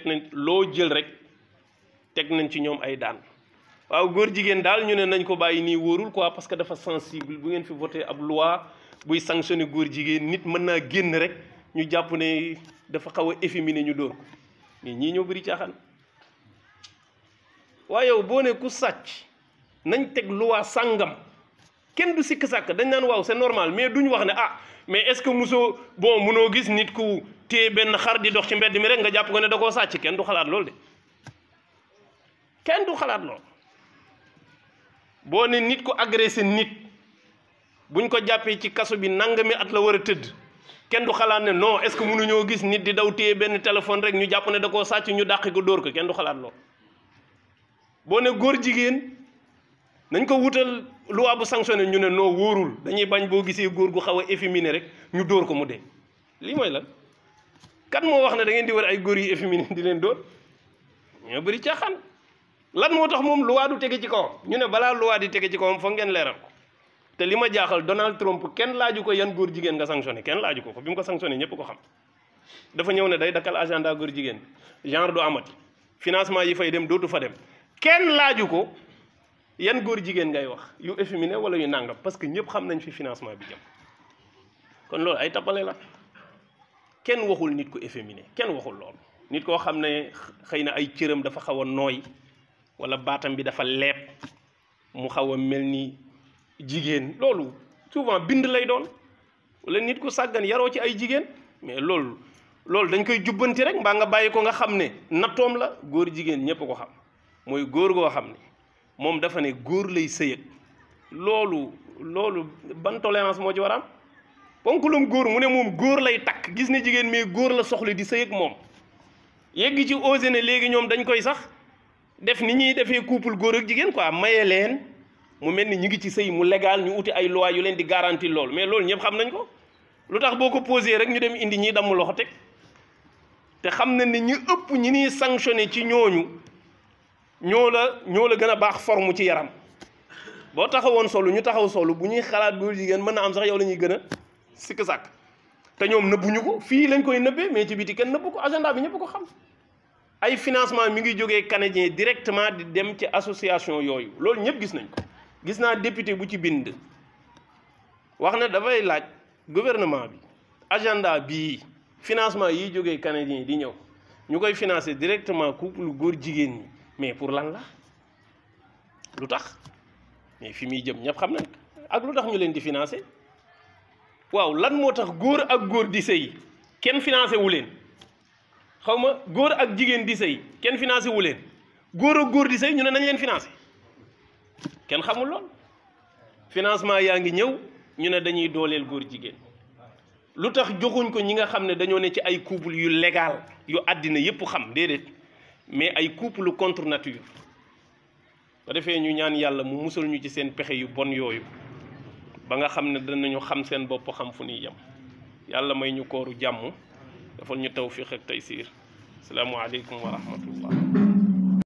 nañ loo jël rek teg nañ ci ñoom ay daan waaw góor jigéen daal ñu ne nañ ko bàyyi nii wóorul quoi parce que dafa sensible bu ngeen fi voté ab loi buy sanctionné góor jigéen nit mën naa génn rek ñu jàpp ne dafa xaw a efféminé ñu dóor ko mais ñii ñoo bëri caaxaan waaye yow boo ne ku sàcc nañ teg loi sàngam kenn du sikk sàkk dañ naan waaw c'est normal mais duñ wax ne ah mais est-ce que musoo bon munoo gis nit ku téye benn xar di dox ci mbedd mi rek nga jàpp ko ne da koo sàcc kenn du xalaat loolu de kenn du xalaat lool boo ne nit ku agressé nit buñ ko jàppee ci kaso bi nangami at la war a tëdd kenn du xalaat ne non est-ce que mënuñoo gis nit di daw téye benn téléphone rek ñu jàpp ne da koo sàcc ñu dàqi ko dóor ko kenn du xalaat lool boo ne góor jigéen nañ ko wutal loi bu sanctionné ñu ne noo wóorul dañuy bañ boo gisee góor gu xaw a efféminé rek ñu dóor ko mu dee lii mooy lan kan moo wax ne da ngeen di war ay góor yu efféminé di leen dóor ñoo bëri caaxaan lan moo tax moom loi du tege ci kawam ñu ne balaa loi di tege ci kawam foog ngeen leeral ko te li ma jaaxal Donald Trump kenn laaju ko yan góor jigéen nga sanctionné kenn laaju ko bi mu ko sanctionné ñëpp ko xam dafa ñëw ne day dakkal agenda góor jigéen genre du amati financement yi fay dem dootu fa dem kenn laaju ko yan góor jigéen ngay wax yu efféminé wala yu nàngam parce que ñëpp xam nañ fi financement bi jëm kon loolu ay tappale la kenn waxul nit ku efféminé kenn waxul loolu nit koo xam ne xëy na ay cëram dafa xaw a nooy wala baatam bi dafa leeb mu xaw a mel ni jigéen loolu souvent bind lay doon wala nit ku sàggan yaroo ci ay jigéen mais loolu dañ koy jubbanti rek mbaa nga bàyyi ko nga xam ne nattoom la góor jigéen ñëpp ko xam mooy góor goo xam ne moom dafa ne góor lay sëyëg loolu ban tolérance moo ci war a am ponkulum góor mu ne moom góor lay takk gis ne jigéen mais góor la soxla di sëyëg moom yegg ci osé ne léegi ñoom dañ koy sax def ni ñuy defee couple góor ak jigéen quoi maye leen mu mel ni ñu ngi ci sëy mu légal ñu uti ay loi yu leen di garantie loolu mais loolu ñëpp xam nañ ko lu tax boo ko posé rek ñu dem indi ñiy damm loxo teg te xam na ne ñu ëpp ñi ñuy sanctionné ci ñooñu ñoo la gën a baax forme ci yaram boo taxawoon solu ñu taxaw solu bu ñuy xalaat góor jigéen mën na am sax yow la ñuy gën a sikk sàkk te ñoom nëbbuñu ko fii lañ koy nëbbee mais ci biti kenn nëbbu ko agenda bi ñëpp ko xam ay financement mi ngi jógee canadien directement di dem ci association yooyu loolu ñëpp gis nañ ko gis naa député bu ci bind wax na dafay laaj gouvernement bi agenda bii financement yiy jógee canadien yi di ñëw ñu koy financer directement couple góor jigéen ñi mais pour lan la lu tax mais fi muy jëm ñëpp xam nañ ak lu tax ñu leen di financer waaw lan moo tax góor ak góor di sëy kenn financé wu leen xaw ma góor ak jigéen di sëy kenn financé wu leen góor ak góor di sëy ñu ne nañ leen financé kenn xamul lool financement yaa ngi ñëw ñu ne dañuy dooleel góor jigéen lu tax joxuñ ko ñi nga xam ne dañoo ne ci ay couple yu légal yu àddina yépp xam déedéet mais ay couple contre nature ba defee ñu ñaan yàlla mu musal ñu ci seen pexe yu bon yooyu ba nga xam ne danañu xam seen bopp xam fu ñuy yem yàlla may ñu kooru jàmm defal ñu tawfiq ak taysiir asalaamu aleykum wa rahmatullah